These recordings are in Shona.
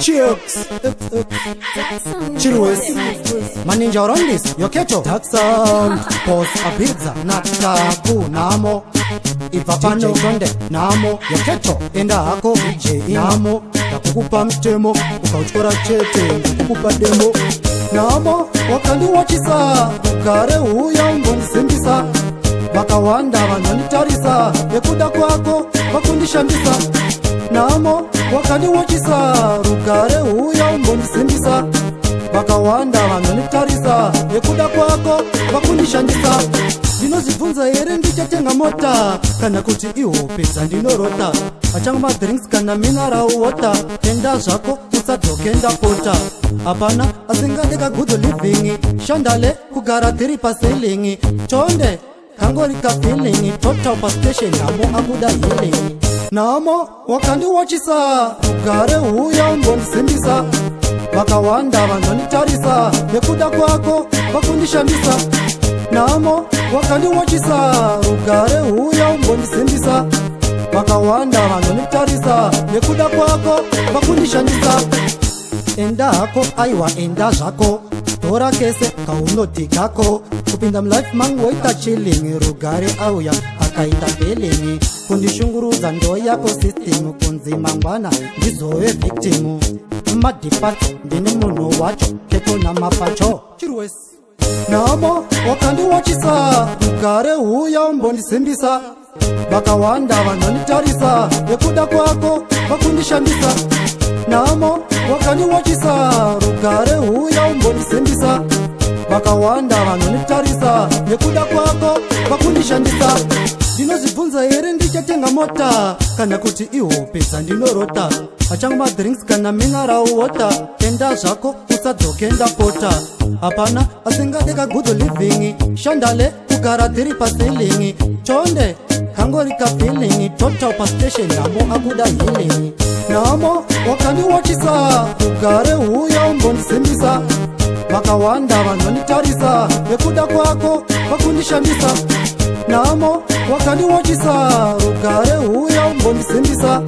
Chicks. Chirwes. Maninja Rondis, Yoketo, Dark Sound, Boss Abidza, Nataku, Namo, Ibva pano Tonde, Namo, Yoketo, enda hako, DJ Namo, ndakukupa mutemo, ukautyora chete, ndakukupa demo. Namo, wakandiwachisa, ugare huya umbondisimbisa. Vakawanda vanonditarisa, nekuda kwako vakundishandisa. Namo, wakandiwachisa, rugare huya umbondisimbisa. Vakawanda vanonditarisa, nekuda kwako vakundishandisa. Ndinozvibvunza here ndichatenga mota kana kuti ihope dzandinorota? Achangu madrinks kana mineral water, enda zvako, usadzoke, ndapota. Hapana asingade kagood living, shandale kugara tiri paceiling. Chonde kangori kafeeling, total pastation, namo akuda healing. Namo wakandiwachisa, ugare huya umbondisimbisa. Vakawanda vanonditarisa, nekuda kwako vakundishandisa. Namo wakandiwachisa, rugare huya umbondisimbisa. Vakawanda vanonditarisa, nekuda kwako vakundishandisa. Enda hako, aiwa, enda zvako, tora kese kaunoti kako. Kupinda mulife mangu woita chilling, rugare auya akaita feeling. Kundishungurudza ndo yako system, kunzi mangwana ndizove victim. Mumadipats ndini munhu wacho, keto namapacho. Chirwes. Namo wakandiwachisa, rugare huya umbondisimbisa. Vakawanda vanonditarisa, nekuda kwako vakundishandisa. Namo wakandiwachisa, rugare huya umbondisimbisa. Vakawanda vanonditarisa, nekuda kwako vakundishandisa. Ndinozvibvunza here ndichatenga mota kana kuti ihope dzandinorota? Achangu madrinks kana mineral water, enda zvako, usadzoke, ndapota. Hapana asingade kagood living, shandale kugara tiri paceiling. Chonde kangori kafeeling, total pastation, namo akuda healing. Namo wakandiwachisa, ugare huya umbondisimbisa. Vakawanda vanonditarisa, nekuda kwako vakundishandisa. Namo wakandiwachisa, rugare huya umbondisimbisa.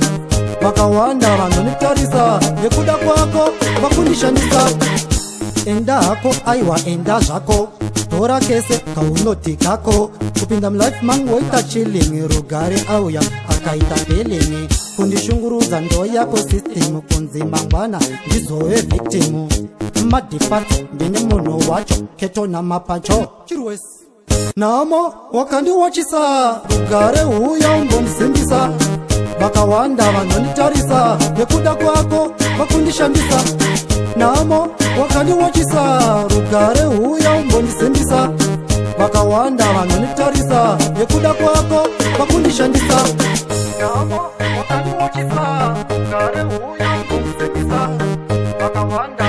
Vakawanda vanonditarisa, nekuda kwako vakundishandisa. Enda hako, aiwa, enda zvako, tora kese kaunoti kako. Kupinda mulife mangu woita chilling, rugare auya akaita feeling. Kundishungurudza ndo yako system, kunzi mangwana ndizove victim. Mumadipats ndini munhu wacho, keto namapacho. Chirwes. Namo wakandiwachisa, rugare huya umbondisimbisa. Vakawanda vanonditarisa, nekuda kwako vakundishandisa. Namo wakandiwachisa, rugare huya umbondisimbisa. Vakawanda vanonditarisa, nekuda kwako vakundishandisa. Namo wakandiwachisa, rugare huya umbondisimbisa. Vakawanda.